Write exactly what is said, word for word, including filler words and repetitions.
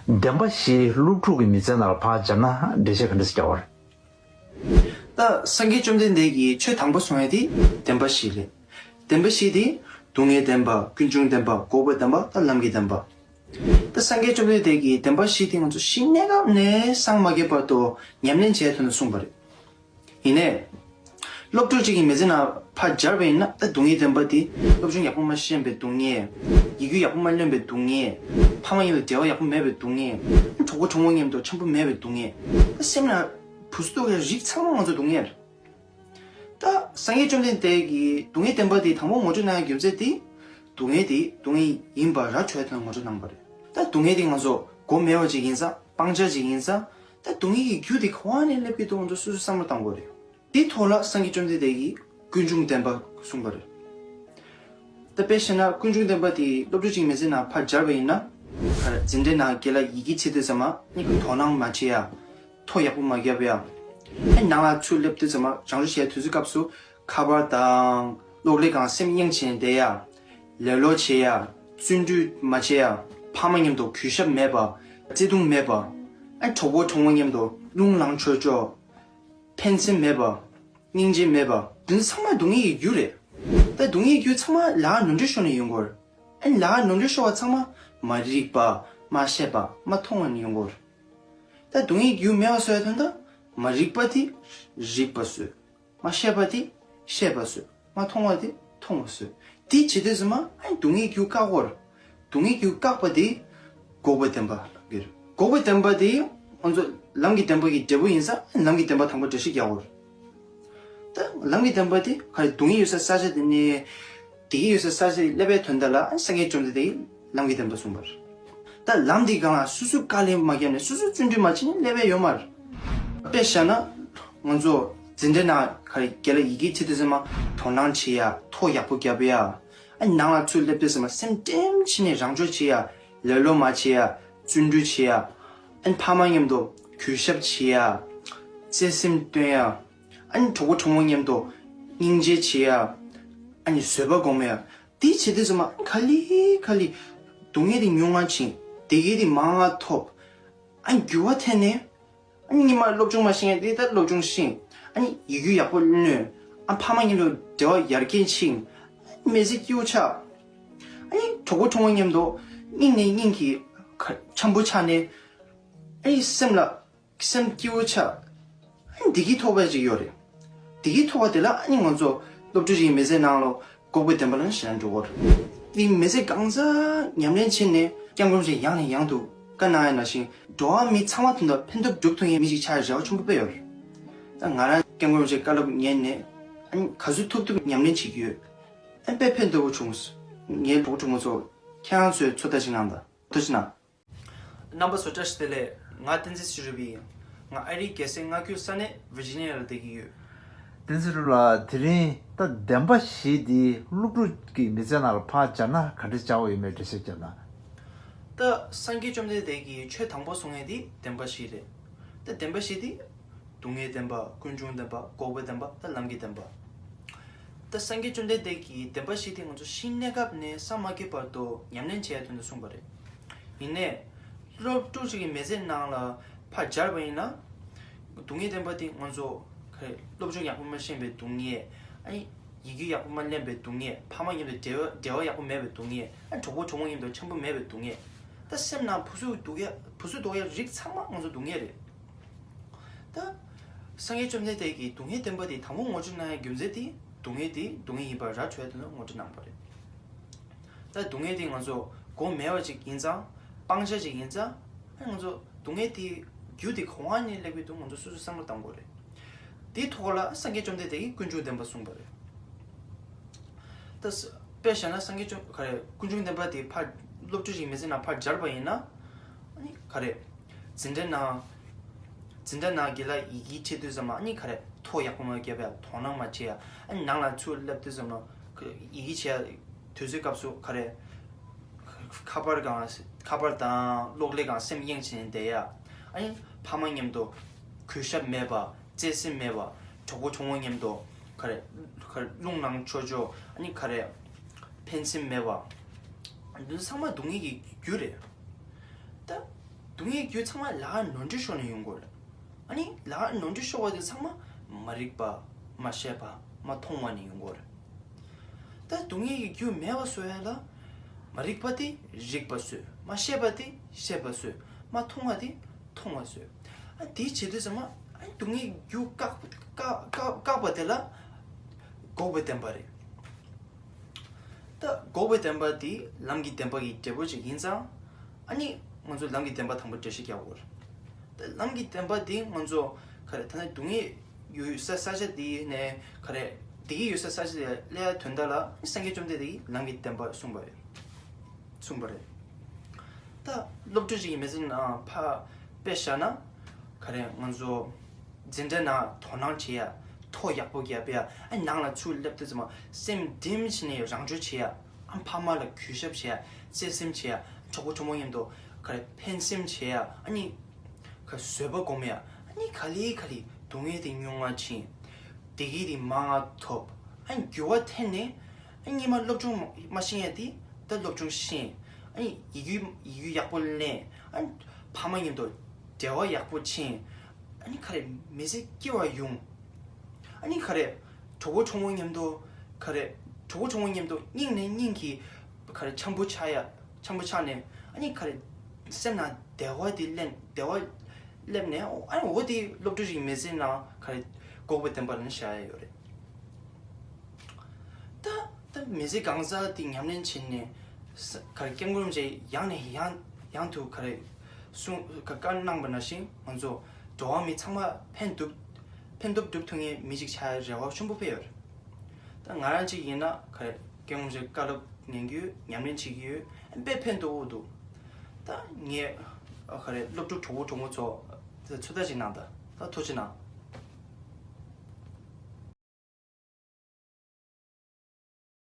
བདེན་པ་བཞི་སློབ་ཕྲུག་གི་མི་ཚེ་ནང་ལ་ཕར་སྦྱར་ན་འགྲེལ་བཤད་ག་འདྲ་ཞིག་རྒྱག་པ་རེད། ད་སངས་རྒྱས་བཅོམ་ལྡན་འདས་ཀྱིས་ཆོས་དང་པོ་གསུང་ཡ་དེ་བདེན་པ་བཞི་རེད། བདེན་པ་བཞི་དེ་སྡུག་བསྔལ་བདེན་པ། ཀུན་འབྱུང་བདེན་པ། འགོག་པའི་བདེན་པ། ད་ལམ་གྱི་བདེན་པ། ད་སངས་རྒྱས་བཅོམ་ལྡན་འདས་ཀྱིས་བདེན་པ་བཞི་དེ་ང་ཚོ་གཞི་གནས་སྐབས་ནས་སངས་མ་རྒྱས་བར་དུ་ཉམས་ལེན་བྱས་ཐོན་ནས་གསུངས་པ་རེད། ཡིན་ནའི། སློབ་ཕྲུག་ཅིག་གི་མི་ཚེ་ནང་ཕར་སྦྱར་བ་ཡིན་ན། ད་སྡུག་བསྔལ་བདེན་པ་དེ་སློབ་སྦྱོང་ཡག་པོ་མ་ཤེས་པའི་སྡུག་བསྔལ། ཡིད་འགྱུར་ཡག་པོ་མ་ལོན་པའི་སྡུག་བསྔལ། ཕ་མ་ཡིན་ལ་འབྲེལ་བ་ཡག་པོ་མེད་པའི་སྡུག་བསྔལ། གྲོགས་པོ་གྲོགས་མོ་མཉམ་དུ་འཆམ་པོ་མེད་པའི་སྡུག་བསྔལ། ད་སེམས་ལ་བུ་སུ་ཏོག་གི་རིགས་ཚང་མ་ང་ཚོ་སྡུག་བསྔལ་རེད། ད་སངས་རྒྱས་བཅོམ་ལྡན་འདས་ཀྱིས་སྡུག་བསྔལ་བདེན་པ་དེ་དང་པོ་ངོ་སྤྲོད་གནང་ཡའི་རྒྱུ་མཚན་དེ། སྡུག་བསྔལ་དེ་སྡུག་བསྔལ་ཡིན་པ་ར་འཕྲོད་དོན་ངོ་སྤྲོད་གནང་བ་རེད། ད་སྡུག་བསྔལ་དེ་ང་ཚོ་སྒོ་མེད་པ་ཅིག་ཡིན་ཙང་། སྤང་བྱ་ཅིག་ཡིན་ཙང་། ད་སྡུག་བསྔལ་གྱི་རྒྱུ་དེ་ག་བ་ནས་སླེབས་ཀྱི་འདུག་ང་ཚོ་སོ་སོས་བསམ་བློ་བཏང་དགོས་རེད། དེའི་ཐོག་ལ་སངས་རྒྱས་བཅོམ་ལྡན་འདས་ཀྱིས་ཀུན་འབྱུང་བདེན་པ་གསུངས་པ་རེད། ད་དཔེ་བཤད་ན་ཀུན་འབྱུང་བདེན་པ་དེ་སློབ་ཕྲུག་ཅིག་མི་ཚེ་ནང་ཕར་སྦྱར་བ་ཡིན་ན། འཛིན་གྲྭའི་ནང་དགེ་ལགས་ཡི་གེ་བྱེད་དུས་ཙམ་པ་གཉིད་ཁུག་དོ་སྣང་མ་བྱེད་ཡ། ཐོ་ཡག་པོ་མ་བརྒྱབ་ཡ། ཨ་ནང་ལ་ཚུར་སླེབས་དུས་ཙམ་པ་རང་འཇུ་བྱས་དུས་ཚོད་སྐབས་སུ་ཁ་པར་དང་གློག་ཀླད་སྒང་སེམས་གཡེང་བྱས་ནས་བསྡད་ཡ། ལེ་ལོ་བྱེད་ཡ། བརྩོན་འགྲུས་མ་བྱེད་ཡ། ཕ་མ་མཉམ་དུ་གུས་ཞབས་མེད་པ། བརྩེ་དུང་མེད་པ། ཨ་གྲོགས་པོ་གྲོགས་མོ་མཉམ་དུ་རླུང་ལངས་ཆོག་ཆོག་ཕན་སེམས་མེད་པ། སྙིང་རྗེ་མེད་པ། འདི་ཚོ་ཚང་མ་སྡུག་བསྔལ་གྱི་རྒྱུ་རེད། ད་སྡུག་བསྔལ་གྱི་རྒྱུ་ཚང་མ་ལས་ཀ་ནོར་འཁྲུལ་ཤོར་ནས་ཡོང་གི་ཡོད་རེད། ཨ་ནི་ལས་ཀ་ནོར་འཁྲུལ་ཤོར་བ་ཚང་མ་མ་རིག་པ། མ་ཤེས་པ། མ་མཐོང་བ་ནས་ཡོང་གི་ཡོད་རེད། ད་སྡུག་བསྔལ་གྱི་རྒྱུ་མེད་པ་བཟོ་ཡ་དོན་དག་མ་རིག་པ་དེ་རིག་པ་བཟོས། མ་ཤེས་པ་དེ་ཤེས་པ་བཟོས། མ་མཐོང་བ་དེ་མཐོང་བ་བཟོས། དེ་བྱེད་དུས་ཙམ་པ་ཨ་ནི་སྡུག་བསྔལ་གྱི་རྒྱུ་བཀག་དགོས་རེད། སྡུག་བསྔལ་གྱི་རྒྱུ་བཀག་པ་དེ་འགོག་པའི་བདེན་པ་ལབ་ཀྱི་རེད། འགོག་པའི་བདེན་པ་དེ་ང་ཚོ་ལམ་གྱི་བདེན་པ་གི་འབྲས་བུ་ཡིན་ཙང་ལམ་གྱི་བདེན་པ་དང་པོ་འགྲེལ་བཤད་རྒྱག་དགོས་རེད། ད་ལམ་གྱི་བདེན་པ་དེ་ག་རེ། སྡུག་བསྔལ་ཡོད་སའི་ས་ཆ་དེ་ནས་བདེ་སྐྱིད་ཡོད་སའི་ས་ཆ་སླེབས་པའི་དོན་དག་ལ་ཨ་ནི་སངས་རྒྱས་བཅོམ་ལྡན་འདས་ཀྱིས་ལམ་གྱི་བདེན་པ་གསུངས་པ་རེད། ད་ལམ་འདིའི་སྒང་ལ་སོ་སོས་དཀའ་ལས་མ་བརྒྱབ་ནས་སོ་སོས་བརྩོན་འགྲུས་མ་བྱས་ནས་སླེབས་ཡ་ཡོད་མ་རེད། དཔེ་བཞག་ན་ང་ཚོ་འཛིན་གྲྭའི་ནང་ག་རེ་དགེ་ལགས་ཡི་གེ་བྱེད་དུས་ཙམ་པ་དོ་སྣང་བྱེད་ཡ། ཐོ་ཡག་པོ་བརྒྱབ་ཡ། ཨ་ནི་ནང་ལ་ཚུར་སླེབས་དུས་ཙམ་པ་སེམས་ལྟེམ་བྱས་ནས་རང་སྦྱོང་བྱེད་ཡ། ལེ་ལོ་མ་བྱེད་ཡ། བརྩོན་འགྲུས་བྱེད་ཡ། ཨ་ནི་ཕ་མ་མཉམ་དུ་གུས་ཞབས་བྱེད་ཡ། བརྩེ་སེམས་སྟོན་ཡ། ཨ་ནི་གྲོགས་པོ་གྲོགས་མོ་མཉམ་དུ་སྙིང་རྗེ་བྱེད་ཡ། ཨ་ནི་བཟོད་པ་སྒོམ་ཡ། དེ་བྱེད་དུས་ཙམ་པ་ག་ལེ་ག་ལེ་སྡུག་བསྔལ་དེ་ཉུང་ང་ཕྱིན། བདེ་སྐྱིད་དེ་མང་ང་ཐོབ། ཨ་ནི་འགྱུར་བ་ཐེབས་ནས། ཨ་ནི་སྔོན་མ་སློབ་སྦྱོང་མ་ཤེས་མཁན་དེ་ད་སློབ་སྦྱོང་ཤེས། ཨ་ནི་ཡིད་འགྱུར་ཡག་པོ་ལོན། ཨ་ཕ་མ་མཉམ་དུ་འབྲེལ་བ་ཡར་རྒྱས་ཕྱིན། ཨ་ནི་མི་ཚེ་སྐྱིད་པོ་ཆགས། ཨ་ནི་གྲོགས་པོ་གྲོགས་མོ་མཉམ་དུ་སྙིང་ནས་སྙིང་གི་ཁ་འཆམ་པོ་ཆགས་ནས། ཨ་ནི་སེམས་ལ་སེམས་སྐྱིད་པོ་ཆགས། ཨ་ནི་བདེ་སྐྱིད་ཐོབ་པ་ཅིག་ཡོད་རེད། བདེ་སྐྱིད་ཐོབ་པ་དེ་ལ་ཨ་ནི་ང་ཚོ་སློབ་ཕྲུག་ཅིག་གི་མི་ཚེ་ནང་ལ་འགོག་པའི་བདེན་པ་ལ་ཞེན་འགྲོ་གི་རེད། དེ་མི་ཚེ་གང་ཚ་ཉམས་ལེན་བྱས་ནས་སྐྱབས་མགོན་རིན་པོ་ཆེས་ཡང་ནས་ཡང་དུ་བཀའ་གནང་ཡ་ནང་བཞིན་འགྲོ་བ་མི་ཚང་མ་དོན་དུ་ཕན་ཐོགས་སྒྲུབ་ཐུབ་མཁན་མི་ཞིག་ཆགས་ཡ་རེ་བ་ཆེན་པོ་དཔེ་ཡོད་རེད། ད་ང་རང་སྐྱབས་མགོན་རིན་པོ་ཆེའི་བཀའ་སློབ་ཉན་ནས་ཨ་ནི་ག་ཚོད་ཐུབ་ཐུབ་ཉམས་ལེན་བྱེད་ཀྱི་ཡོད། ཨ་ནི་དཔེ་ཕན་ཐོགས་པོ་བྱུང་སོང་། ངའི་གྲོགས་གྲོགས་མོ་ཚོ་ཁྱེད་རང་ཚོས་ཚོད་ལྟ་ཞིག་གནང་དང་། ཐུགས་རྗེ་གནང་། རྣམ་པ་ཚོ་བཀྲ་ཤིས་བདེ་ལེགས། ང་བསྟན་འཛིན་ཚེ་རིང་ཡིན། ང་ཨ་རིའི་རྒྱལ་སའི་མངའ་ཁུལ་ས་གནས་ཝིར་ཇི་ནི་ཡ་ལ་བསྡད་ཀྱི་ཡོད། བསྟན་འཛིན་རིན་པོ་ཆེ་ལགས། དེ་རིང་ད་བདེན་པ་བཞི་འདི་སློབ་ཕྲུག་གི་མི་ཚེ་ནང་ལ་ཕར་སྦྱར་ན་ག་འདྲ་བྱ་བ་ཡོད་མེད་འགྲེལ་བཤད་བརྒྱབ་ན། ད་སངས་རྒྱས་བཅོམ་ལྡན་འདས་ཀྱིས་ཆོས་དང་པོ་གསུང་ཡས་འདི་བདེན་པ་བཞི་རེད། ད་བདེན་པ་བཞི་འདི། སྡུག་བསྔལ་བདེན་པ། ཀུན་འབྱུང་བདེན་པ། འགོག་པའི་བདེན་པ། ད་ལམ་གྱི་བདེན་པ། ད་སངས་རྒྱས་བཅོམ་ལྡན་འདས་ཀྱིས་བདེན་པ་བཞི་དེ་ང་ཚོ་ཤི་གནས་སྐབས་ནས་སངས་མ་རྒྱས་བར་དུ་ཉམས་ལེན་བྱེད་ཡ་དོན་དུ་གསུངས་པ་རེད། ཡིན་ནའི། སློབ་ཕྲུག་ཅིག་གི་མི་ཚེ་ནང་ལ་ཕར་སྦྱར་བ་ཡིན་ན། སྡུག་བསྔལ་བདེན་པ་དེ་ང་ཚོ་ག་རེ་སློབ་སྦྱོང་ཡག་པོ་མ་ཤེས་པའི་སྡུག་བསྔལ། ཨ་ནི་ཡི་གེ་ཡག་པོ་མ་ལོན་པའི་སྡུག་བསྔལ། ཕ་མ་མཉམ་དུ་འབྲེལ་བ་འབྲེལ་བ་ཡག་པོ་མེད་པའི་སྡུག་བསྔལ། ཨ་ནི་གྲོགས་པོ་གྲོགས་མོ་མཉམ་དུ་འཆམ་པོ་མེད་པའི་སྡུག་བསྔལ། ད་སེམས་ནང་བུ་སུ་སྡུག་ཡ་བུ་སུ་ལྡོག་ཡ་རིགས་ཚང་མ་ང་ཚོ་སྡུག་བསྔལ་རེད། ད། སངས་རྒྱས་བཅོམ་ལྡན་འདས་ཀྱིས་སྡུག་བསྔལ་བདེན་པ་དེ་དང་པོ་ངོ་སྤྲོད་གནང་ཡའི་རྒྱུ་མཚན་དེ་སྡུག་བསྔལ་དེ་སྡུག་བསྔལ་ཡིན་པ་ར་འཕྲོད་དོན་ངོ་སྤྲོད་གནང་བ་རེད། ད་སྡུག་བསྔལ་དེ་ང་ཚོ་སྒོ་མེད་པ་ཅིག་ཡིན་ཙང་སྤང་བྱ་ཅིག་ཡིན་ཙང་ང་ཚོ་སྡུག་བསྔལ་དེའི་རྒྱུ་དེ་ག་བ་ནས་སླེབས་ཀྱི་འདུག་ང་ཚོ་སོ་སོས་བསམ་བློ་གཏང་དགོས་རེད། དེའི་ཐོག་ལ་སངས་རྒྱས་བཅོམ་ལྡན་འདས་ཀྱིས་ཀུན་འབྱུང་བདེན་པ་གསུངས་པ་རེད། ད་ས་དཔེ་བཞག་ན་སངས་རྒྱས་བཅོམ་ག་རེ་ཀུན་འབྱུང་བདེན་པ་དེ་ཕར་སློབ་ཕྲུག་ཅིག་མི་ཚེ་ནང་ཕར་སྦྱར་བ་ཡིན་ན། ཨ་ནི་ག་རེ། འཛིན་གྲྭའི་ནང་། འཛིན་གྲྭའི་ནང་དགེ་ལགས་ཡི་གེ་ཁྲིད་དུས་ཙམ་པ་ཨ་ནི་ག་རེ་ཐོ་ཡག་པོ་མ་བརྒྱབ་ཡ། དོ་སྣང་མ་བྱེད་ཡ། ཨ་ནི་ནང་ལ་ཚུར་སླེབས་དུས་ཙམ་པ་ཡི་གེ་བྱེད་ཡ་དུས་ཚོད་སྐབས་སུ་ག་རེ། ཁ་པར་སྒང་ཁ་པར་དང་གློག་ཀླད་སྒང་སེམས་གཡེང་བྱས་ནས་བསྡད་ཡ། ཨ་ནི་ཕ་མ་མཉམ་དུ་གུས་ཞབས་མེད་པ། བརྩེ་སེམས་མེད་པ། གྲོགས་པོ་གྲོགས་མོ་མཉམ་དུ་ག་རེ་ག་རེ་རླུང་ལངས་ཆོག་ཆོག་ཨ་ནི་ག་རེ་ཕན་སེམས་མེད་པ། འདི་ཚང་མ་སྡུག་བསྔལ་གྱི་རྒྱུ་རེད། ད་སྡུག་བསྔལ་གྱི་རྒྱུ་ཚང་མ་ལ་ནོར་འཁྲུལ་ཤོར་ནས་ཡོང་གི་ཡོད་རེད། ཨ་ནི་ལ་ནོར་འཁྲུལ་ཤོར་བ་དེ་ཚང་མ་མ་རིག་པ། མ་ཤེས་པ། མ་མཐོང་བ་ནས་ཡོང་གི་ཡོད་རེད། ད་སྡུག་བསྔལ་གྱི་རྒྱུ་མེད་པ་བཟོ་ཡ་ལ། མ་རིག་པ་དེ་རིག་པ་བཟོས། མ་ཤེས་པ་དེ་ཤེས་པ་བཟོས། མ་མཐོང་བ་དེ་མཐོང་བ་བཟོས། ཨ་དེ་བྱེད་དུས་ཙམ་པ་ཨ་སྡུག་བསྔལ་གྱི་རྒྱུ་བཀག་བཀག་བཀག་བཀག་པ་དེ་ལ་འགོག་པའི་བདེན་པ་རེད། ད་འགོག་པའི་བདེན་པ་དེ་ལམ་གྱི་བདེན་པ་གི་འབྲས་བུ་ཅིག་ཡིན་ཙང་། ཨ་ནི་ང་ཚོ་ལམ་གྱི་བདེན་པ་དང་པོ་འགྲེལ་བཤད་རྒྱག་དགོས་རེད། ད་ལམ་གྱི་བདེན་པ་དེ་ང་ཚོ་ག་རེ་ད་ནི་སྡུག་བསྔལ་ཡོད་ས་ས་ཆ་དེ་ནས་ག་རེ་བདེ་སྐྱིད་ཡོད་ས་ས་ཆ་དེ་སླེབས་ཡ་དོན་དག་ལ་སངས་རྒྱས་བཅོམ་ལྡན་འདས་ཀྱིས་ལམ་གྱི་བདེན་པ་གསུངས་པ་རེད། གསུངས་པ་རེད། ད་སློབ་ཕྲུག་ཅིག་གི་མི་ཚེ་ནང་ཕར་དཔེ་བཞག་ན། ག་རེ་ང་ཚོ་འཛིན་གྲྭ་ནང་དོ་སྣང་བྱེད་ཡ། ཐོ་ཡག་པོ་རྒྱབ་ཡ། ཨ་ནང་ལ་ཚུར་སླེབས་དུས་ཙམ་པ་སེམས་བདེ་མོ་བྱས་ནས་རང་སྦྱོང་བྱེད་ཡ། ཨ་ཕ་མ་ལ་གུས་ཞབས་བྱེད་ཡ། བརྩེ་སེམས་བྱེད་ཡ། གྲོགས་པོ་གྲོགས་མོ་མཉམ་དུ་ག་རེ་ཕན་སེམས་བྱེད་ཡ། ཨ་ནི་ག་བཟོད་པ་སྒོམ་ཡ། ཨ་ནི་ག་ལེ་ག་ལེ་སྡུག་བསྔལ་དེ་ཉུང་བ་ཕྱིན། བདེ་སྐྱིད་དེ་མང་ང་ཐོབ། ཨ་ནི་འགྱུར་བ་ཐེབས་ནས། ཨ་ནི་སྔོན་མ་སློབ་སྦྱོང་མ་ཤེས་ཡ་དེ་ད་སློབ་སྦྱོང་ཤེས། ཨ་ནི་ཡི་གུ་ཡི་གུ་ཡག་པོ་ལེན། ཨ་ནི་ཕ་མ་མཉམ་དུ་འབྲེལ་བ་ཡག་པོ་ཕྱིན། ཨ་ནི་ག་རེ་མི་ཚེ་སྐྱིད་པ་ཡོང་། ཨ་ནི་ག་རེ་གྲོགས་པོ་གྲོགས་མོ་མཉམ་དུ་ག་རེ་གྲོགས་པོ་གྲོགས་མོ་མཉམ་དུ་སྙིང་ནས་སྙིང་གི་ག་རེ་འཆམ་པོ་ཆགས་ཡ། འཆམ་པོ་ཆགས་ནས་ཨ་ནི་ག་རེ་སེམས་ནང་བདེ་བ་དེ་ལེན། བདེ་བ་སླེབས་ནས་ཨ་ནི་འོ་དེ་སློབ་ཕྲུག་ཅིག་མི་ཚེ་ནང་ག་རེ་འགོག་པའི་བདེན་པ་ལ་ནི་བཞག་ཡ་ཡོད་རེད། ད་ད་མི་ཚེ་གང་ཟག་དེ་ཉམས་ལེན་བྱས་ནས་ས་ག་རེ་སྐྱབས་མགོན་རིན་པོ་ཆེ་ཡང་ནས་ཡང་ཡང་དུ་ག་རེ་གསུང་ག་བཀའ་གནང་པ་ནང་བཞིན་ང་ཚོ་འགྲོ་བ་མི་ཚང་མ་ཕན་ཐོགས་ཕན་ཐོགས་སྒྲུབ་ཐུབ་མཁན་མི་ཅིག་ཆགས་རེ་བ་ཆེན་པོ་ཕེབས་ཡོད་རེད། ད་ང་རང་ཅིག་ཡིན་ན་ག་རེ་སྐྱབས་མགོན་རིན་པོ་ཆེ་བཀའ་སློབ་ཉན་གྱི་ཡོད། ཉམས་ལེན་བྱེད་ཀྱི་ཡོད། དཔེ་ཕན་ཐོགས་འདུག་ད་ངས་ག་རེ་སློབ་ཕྲུག་གྲོགས་པོ་གྲོགས་མོ་ཚོ་ཚོད་ལྟ་ཅིག་གནང་། ད་ད་ཐུགས་རྗེ་གནང་།